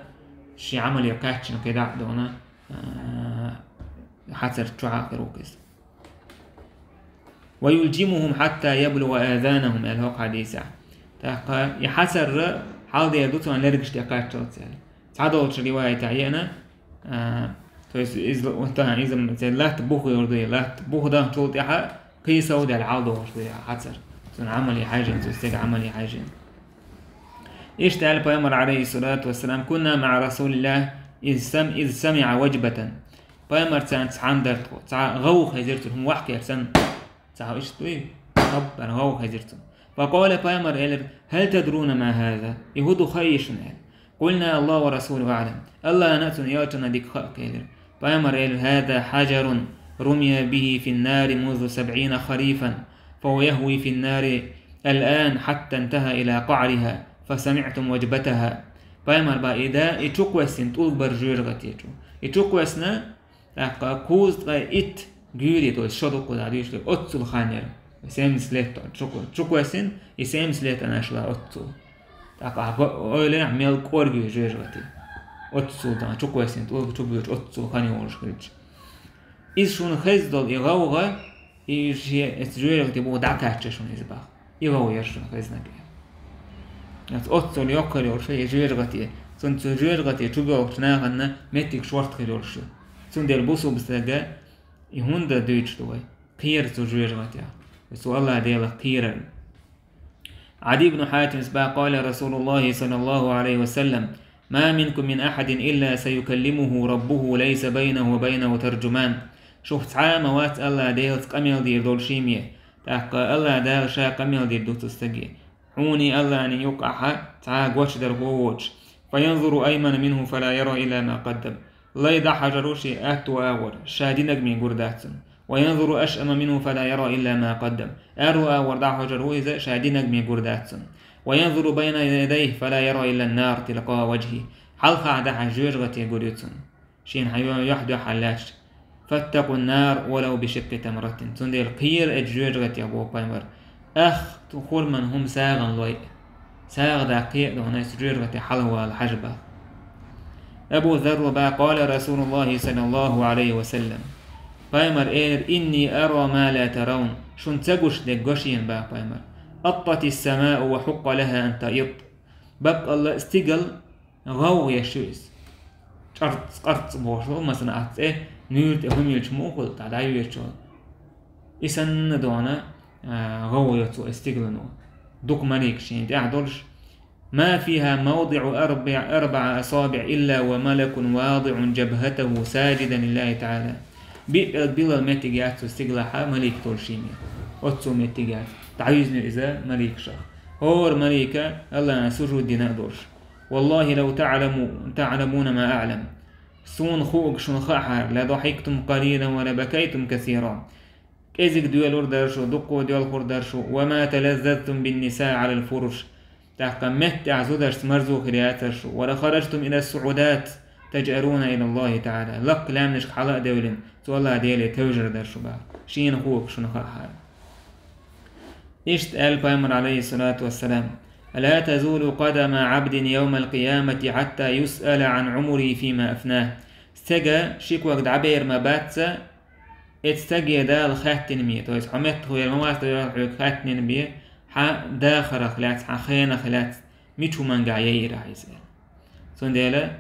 шен Ӏамале кхаьччина кхидӀа а дона, а, хьацар чохь а хир ву иза. ويلجمهم حتى يبلغ آذانهم, аьлла хӀокху хьадисехь. ТӀаккха и хьацар хьалдер ду цуьнан лергаш тӀе кхаччалц аьлла. Цхьадолчу риваятехь еана, а, то есть иза, вот, а, иза, церан латта бух гӀур ду, и латта бух дахчул тӀехь кхин сов даьлла хьалдохуш ду и хьацар. Цуьнан Ӏамале хьаьжжина, цу стеган Ӏамале хьаьжжина. Иштта аьлла пайхамар, عليه الصلاة والسلام: كنا مع رسول الله إذ سم-، إذ سمع وجبة. Пайхамарца цхьаьна дара тхо, цхьа гӀовгӀа хезира цунна, хӀума ваьхкера санна. Цхьа иштта дуй? Хаббар гӀовгӀа хезира цунна. فقال, пайхамар элира: هل تدرون ما هذا؟ И хӀун ду хаьий шуна, аьлла. قلنا: الله ورسوله أعلم. АллахӀна а, цуьнан элчанна а дика хаьа, элира. Пайхамар элира: هذا حجر رمي به في النار منذ سبعين خريفا، فهو يهوي في النار الآن حتى انتهى إلى قعرها، فسمعتم وجبتها. Пайхамар бах, и да, и чукхоьссина тӀулг бара жоьжахати чу. И чукхоьссина, тӀаккха кхузткъе итт гуьйре, то есть шо ду кхузахь дуьйцуш дерг, оццул хан яра. Семьдесят лет чу-, чукхоссина, и семьдесят лет ана шла оццул. ТӀаккха ахьа ойла йина, мел кӀоргий жоьжагӀати. Оццул дан чукхоссина, тӀулга чубуьйчу оццул хан йолуш хилча. Иза шуна хезна долу и гӀовгӀа, и шен эца жоьжагӀати боху дӀакхаьчча шуна иза баха. И гӀовгӀа яра шуна хезнарг. Ас оццул йоккхар йолуш и жоьжагӀати. Цунна цу жоьжагӀати чубоьлхучу нахана меттиг шорта хир йолуш ю. Цундела бусулба стага и хӀунда дуьйцуш ду вай? Кхера цу жоьжагӀатех. Цу Аллах Делах кхерар. Ӏади ибн Хьатимс баха, قال رسول الله صلى الله عليه وسلم: ما منكم من أحد إلا سيكلمه ربه ليس بينه وبينه ترجمان. Шух цхьа а ма вац Аллах Делаца къамел дийр долу шиме, тӀаккха Аллах Дала ша къамел дийр ду цу стаге. Хьуний Аллахний юккъахьа цхьа а гочдархо воцуш. فينظر أيمن منه فلا يرى إلا ما قدم. Лай дӀахьажар ву шен аьтту агӀор, ша динарг ма гур дац цунна. وينظر أشأم منه فلا يرى إلا ما قدم. Аьрру агӀор дӀахьажар ву иза, ша динарг ма гур дац цунна. وينظر بين يديه فلا يرى إلا النار تلقاء وجهه. Хьалха дӀахьажа жоьжагӀате гур ю цунна. Шена хьан йо-, юьхь дуьхьал лаьтташ. فاتقوا النار ولو بشق تمرة. Цундела кхера эца жоьжагӀатех боху пайхамар. Ах, ту хурман хӀума сагӀана лой. СагӀа даккхе а дохана, эца жоьжагӀате хьалавала хьажа баха. Абу Зарра баха, قال رسول الله صلى الله عليه وسلم. Пайхамар элира: إني أرى ما لا ترون. Шуна ца гуш дерг го шена баха пайхамар. أطت السماء وحق لها أن تئط. Баккъалла стигала гӀовгӀа еш ю иза. ЧӀарц-къарц бохуш ву, масала, ас цӀе нуьйра тӀе хӀума йиллича муха хуьлу, тӀе дӀайоьдучу. И санна дохана, а, гӀовгӀа йо цо и стигалано. Дукха маликаш шена тӀехь долуш. ما فيها موضع أربع، أربع أصابع إلا وملك واضع جبهته ساجدا لله تعالى. Биъ пӀелг биллал меттиг яц цу стигалахьа малик долу шиме. Оццул меттиг яц. ДӀаюьзна иза маликашах. ХӀора малика Аллахьна сужуд дина а долуш. والله لو تعلمو-، تعلمون ما أعلم. Суна хуург шуна хаахьара: لضحكتم قليلا ولبكيتم كثيرا. КӀезиг доьлур дара шу, дуккха доьлхур дара шу, وما تلذذتم بالنساء على الفرش. ТӀаккха меттехь зударшца марзо хир яцара шу, ولخرجتم إلى الصعودات تجأرون إلى الله تعالى. Лакха лаьмнашка хьала а девлина, цу Аллах Деле тевжар дара шу баха. Шена хуург шуна хаахьара. Иштта аьлла пайхамар, عليه الصلاة والسلام: لا تزول قدم عبد يوم القيامة حتى يسأل عن عمره فيما أفناه. Стеган ши ког дӀабер ма бац, эцу стаге Дала хаьттина бен, то есть хьо меттахвер ма вац, Дала хьоьга хаьттина бен, хьан дахарах лаьцна, хьан хенах лаьцна, мича хӀуманга яйира хьо иза. Цундела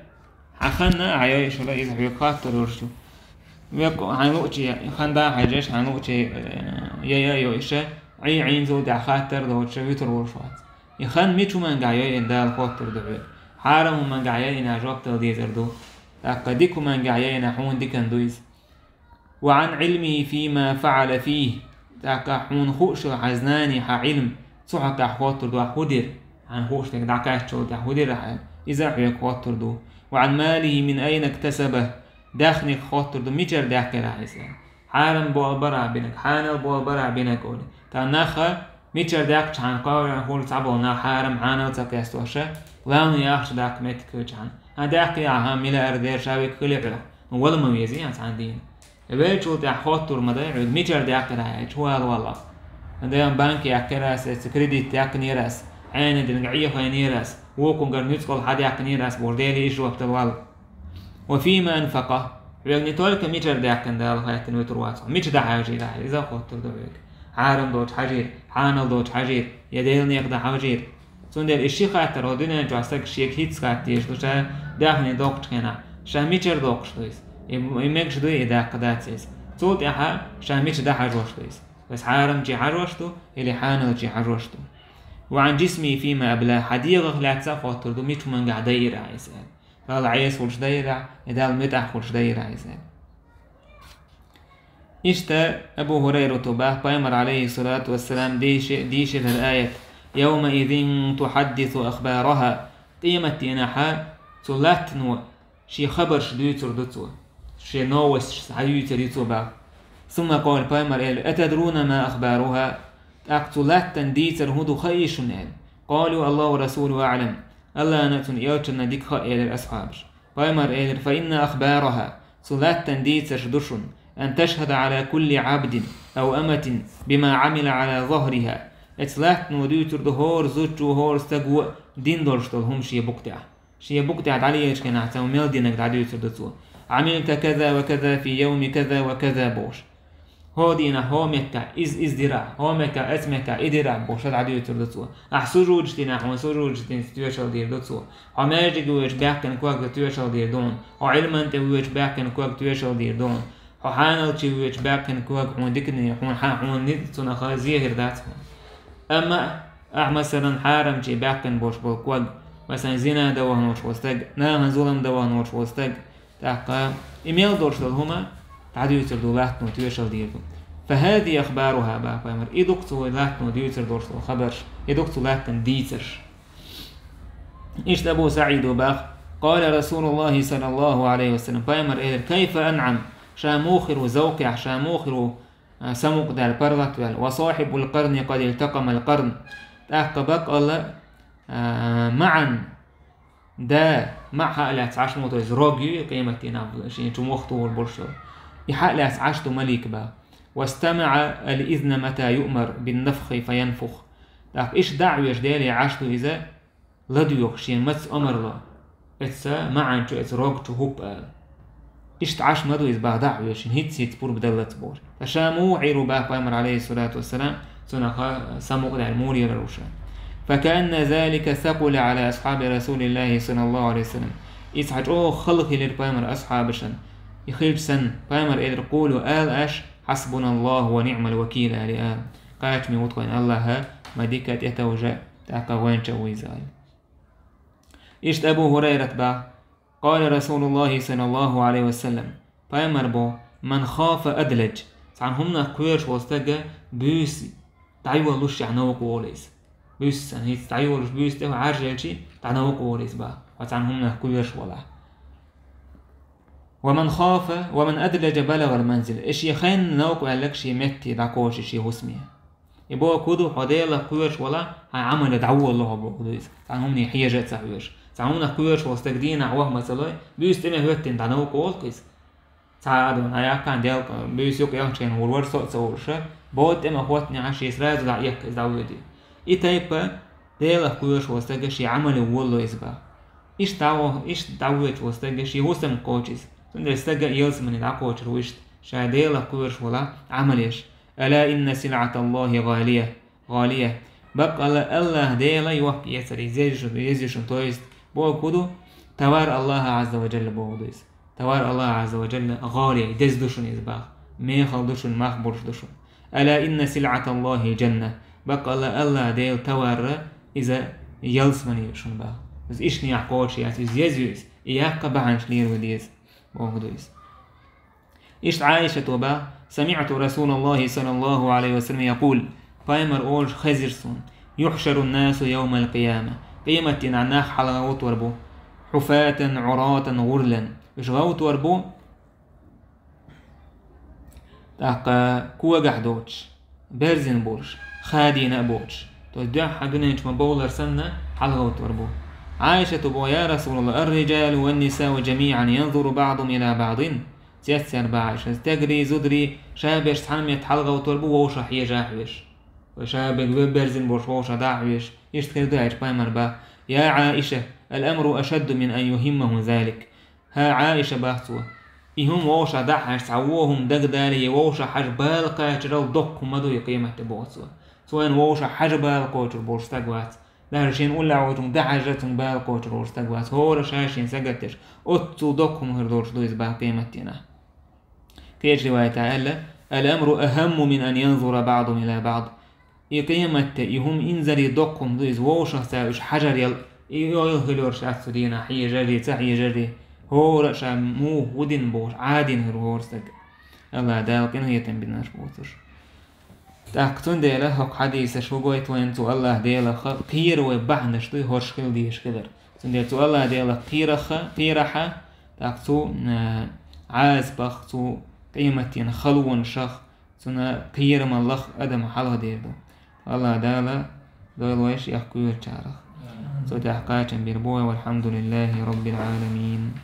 хьан ханна а хьан йойуш хила, иза хьоьга хоттур йолуш ю. Веккъа хьайн луъчий хан да хьаьжеш, хьайн луъчий, э, яй а йойуш, Ӏий Ӏийна зул тӀехь хаттар доцуш вуьтур волуш вац. И хан мича хӀуманга яйина Дала хоттур ду хьоьга. Хьарам хӀуманга яйина жоп дала дезар ду. ТӀаккха дика хӀуманга яйина хьуна дикан ду иза. وعن علمه فيما فعل فيه. ТӀаккха хьуна хууш йолу хьан знани, хьан Ӏилм, цу хьокъехь хоттур ду ахь хӀун дира, хьан хууш дерг дӀакхаьччул тӀехь хӀун дира ахь, иза а хьоьга хоттур ду. وعن ماله من أين اكتسبه. Даьхнех хоттур ду, мичара даьккхира ахь иза. Хьарам болу бара бинарг, хьанал болу бара бинарг олий. Тхан наха мичара даьккхича хьан кхоьллина хуьлу цхьаболу нах хьарам хьанал ца кхестоша, главное ахча даккха меттиг хилча хьан. Хьан даьккхи ахьа миллиардер ша векхили хьоьга. Ну, вала ма вези, ян цхьана дийна. Веллачул тӀехь хоттур ма дай хьоьга, мичара даьккхира ахь, чу вала валлахь. Дан банке яьккхира ас, эца кредит яьккхинера ас, Ӏена динга Ӏехайнера ас, вукхунгара нуьцкъала хьадаьккхинера ас, бохуш, Деле иш жоп дала вала. وفيما أنفقه. Хьоьга не только мичара даьккхина Дала хаьттина вуьтур вац хьо, мича дӀахьажийра ахь, иза хоттур ду хьоьга. Хьарам долчу хьажийра, хьанал долчу хьажийра, я Делан некъа дӀахьажийра. Цундела и ши хаттар хӀо дуьнен чохь стаг шега хӀинцца хатта дезаш ду, ша даьхни доккхучу хенахь, ша мичара доккхуш ду иза? И, и мегаш дуй, и даккха дац иза. Цул тӀаьхьа ша мича дӀахьажош ду иза? Иза хьарамчий хьажош ду или хьаналчий хьажош ду? وعن جسمه فيما أبلاه. Хьан дегӀах лаьцна а хоттур ду, мича хӀумангахь дайира ахь иза аьлла. Далла Ӏеса хуьлуш дайира ахь, и Далла муьтӀахь хуьлуш дайира ахь иза аьлла. Иштта Абу ХӀурайрата баха, пайхамар, алейхиссалату вассалам, дийши-, дийшира хӀара аят: «يومئذ تحدث أخبارها». Къематдийнахьа цу латтано шен хабарш дуьйцур ду цо. Шен новосташ схьаюьйцур ю цо баха. ثم قال, пайхамар элира: «أتدرون ما أخبارها؟» ТӀаккха цу латтан дийцар хӀун ду хаий шуна аьлла. قالوا: «الله ورسوله أعلم». Аллана а цуьнан элчанна дика хаьа, элира асхьабаша. Пайхамар элира: «فإن أخبارها», цу латтан дийцарш ду шуна, أن تشهد على كل عبد أو أمة بما عمل على ظهرها. Эцу лаьттано дуьйцур ду хӀора зудчо, хӀора стаго дина долуш долу хӀума шен букъа тӀехь. Шен букъа тӀехь дӀалелачу хенахь цхьа мел динарг дӀадуьйцур ду цо. عملت كذا وكذا في يوم كذا وكذا бохуш. ХӀокху дийнахь хӀокху меттехь иза, иза дира, хӀокху меттехь оцу меттехь и дира бохуш дӀадуьйцур ду цо. Ахь сужудаш динехь, хьуна сужудаш динца тоьшалла дийр ду цо. Хьо маьждиге воьдучу баьхкина ког тоьшалла дийр ду хьуна. Хьо Ӏилман тӀе воьдучу баьхкина ког тоьшалла дийр ду хьуна. Хьо хьаналче воьдучу баьхкина ког хьуна дикане, хьуна хьан, хьуна ницкъ цунах зехир дац хьуна. Амма ахь, масалан, хьарамче баьхкина болуш болу ког, масалан, зина дан ваханаш волу стаг, нахана зулам дан ваханаш волу стаг, тӀаккха и мел долуш долу хӀума дӀадуьйцур ду лаьттано, тоьшалла дийр ду. فهذه أخبارها, баха пайхамар, и ду-кх цу лаьттано дуьйцур долуш долу хабарш, и ду-кх цу лаьттан дийцарш. Иштта Абу СаӀидо баха: قال رسول الله صلى الله عليه وسلم, пайхамар элира: كيف أنعم, ша муха хир ву зовкхехь, ша муха хир ву, а, самукъадаьлла, паргӀатваьлла. وصاحب القرن قد التقم القرن. ТӀаккха баккъалла, а, маьӀна да, маьӀ хьа а лаьцна Ӏаш ма ву, то есть рог ю, къематдийнахь шен чу мох тухур болуш йолу. И хьа а лаьцна Ӏаш ду малик баха. واستمع الإذن متى يؤمر بالنفخ فينفخ. ТӀаккха иштта дӀа а веш Деле Ӏаш ду иза, ладоьгӀуш шена маца омар ло, эцу маьӀна чу, эцу рог чу хӀуппа ала. Иштта Ӏаш ма ду иза баха дӀа а веш, хӀинцца-хӀинцца пурба даллалц бохуш. Ткъа ша муха хир ву баха пайхамар, عليه الصلاة والسلام, цунах самукъадаьлла муха хир ву ша. فكأن ذلك ثقل على أصحاب رسول الله صلى الله عليه وسلم. Иза цхьа чӀогӀа хала хилира пайхамар асхьабашна. И хилча санна, пайхамар элира: قولوا, ала аша, حسبنا الله ونعم الوكيل, ала, ала. Кхачаме ву тхуна АллахӀ, ма дика а, тӀетовжа а, тӀаккха гӀоьнча а ву иза, ала. Иштта Абу ХӀурайрата баха: قال رسول الله صلى الله عليه وسلم, пайхамар бо: من خاف أدلج, цхьана хӀуманах кхоьруш волу стага буьйса дӀайоллушехь новкъа волу иза. Буьйса санна, хӀинцца дӀайоллуш буьйса тӀе хьо Ӏаржъелчи, дӀа новкъа волу иза баха, хьо цхьана хӀуманах кхоьруш волахь. ومن خاف، ومن أدلج بلغ المنزل. И шен хенна новкъа ваьлларг шен метте дӀакхочу шен хӀусаме. И бохург хӀун ду, хьо Делах кхоьруш валахь, хьайн Ӏамале дӀаволало хьо бохург ду иза. Цхьана хӀумане хьежа а ца хьоьжуш. Цхьана хӀуманах кхоьруш волу стаг дийнахь ваха ма ца лой, буьйса тӀеме хӀоьттина дӀа новкъа волу-кх иза. Цхьа а ду, хьан яккхана Дела, буьйса юкъа яхначу хенахь хӀур вара со а ца волуш, бода тӀе ма хӀоттанехь, шен сразу дӀа а эккха иза дӀавоьду. И тайпа Делах кхоьруш волу стага шен Ӏамале волало иза баха. Иштта дӀа-, иштта дӀавоьдуш волу стага шен хӀусам кхочу иза. Цундела стага ялсамане дӀакхочур ву иштта, ша Делах кхоьруш валахь Ӏамал еш. ألا إن سلعة الله غالية، غالية. Баккъалла АллахӀ Дела йохк-эцар иза еза ю шуна, еза ю шуна, то есть бохург хӀун ду, товар АллахӀа Ӏазза ва Джалла бохург ду иза. Товар АллахӀа Ӏазза ва Джалла гӀалия, деза ду шуна иза баха. Мехала ду шуна, мах болуш ду шуна. ألا إن سلعة الله الجنة. Баккъалла АллахӀ Делан товар иза ялсамане ю шуна баха. Иза иштанехь кхочуш яц, иза еза ю иза. И яккха бахьанаш лело деза бохург ду иза. Иштта Ӏайшата баха: سمعت رسول الله صلى الله عليه وسلم يقول, пайхамар олуш хезира суна: يحشر الناس يوم القيامة. Къематдийнахь нах хьалагӀовттор бу. حفاة عراة غرلا. Уьш гӀовттор бу, тӀаккха когахь доцуш, берзина болуш, хадийна а боцуш. То есть дуьххьара дуьнен чу ма-бовллара санна, хьалагӀовттор бу. Ӏайшата боху: يا رسول الله، الرجال والنساء جميعا ينظر بعضهم إلى بعض. Цецъяьлла баха Ӏайша: стегарий, зударий, ша берш цхьана метта хьалагӀовттор бу, вовшах хьежа а хьоьжуш. Вай ша бега ве берзина болуш вовшах дӀа а хьоьжуш. Иштта хир ду аьлча, пайхамар баха: يا عائشة، الأمر أشد من أن يهمهم ذلك. ХӀа, Ӏайша, баха цо, и хӀума вовшах дӀа а хьаьжча, цхьа вон хӀума дагадале, вовшах хьажа бала кхачарал доккха хӀума ма ду и къематде, боху цо. Цо вайна вовшах хьажа бала кхочур болуш стаг вац. Даже шена уллехь волчунга дӀахьажа цунна бала кхочур волуш стаг вац. ХӀора ша шена сагатдеш, оццул доккха хӀума хир долуш ду иза баха къематдийнахь. Кхечу риваятехь аьлла: الأمر أهم من أن ينظر بعضهم إلى بعض. И къематде, и хӀума инзаре доккха хӀума ду иза, вовшах цара уьш хьажар ял, и ойла хир йолуш дац цу дийнахь, хьежарий, ца хьежарий. ХӀора а ша муха, хӀун дина бохуш, Ӏадийна хир ву хӀора стаг. АллахӀ Дала къинхетам бинарш боцурш. ТӀаккха цундела хӀокху хьадисаша хӀун гойту вайна, цу АллахӀ Делах кхера вай бахьанаш дуй хӀорш хила дезаш хилар. Цундела цу АллахӀ Делах кхерахха, кхерахьа, тӀаккха цу, а, Ӏазапах, цу къематдийнан халонашах, цунна кхерамаллах адам хьалхадер ду. АллахӀ Дала дойла вайша и кхоьручарах. Цу тӀехь кхачам бийр бу вай, والحمد لله رب العالمين.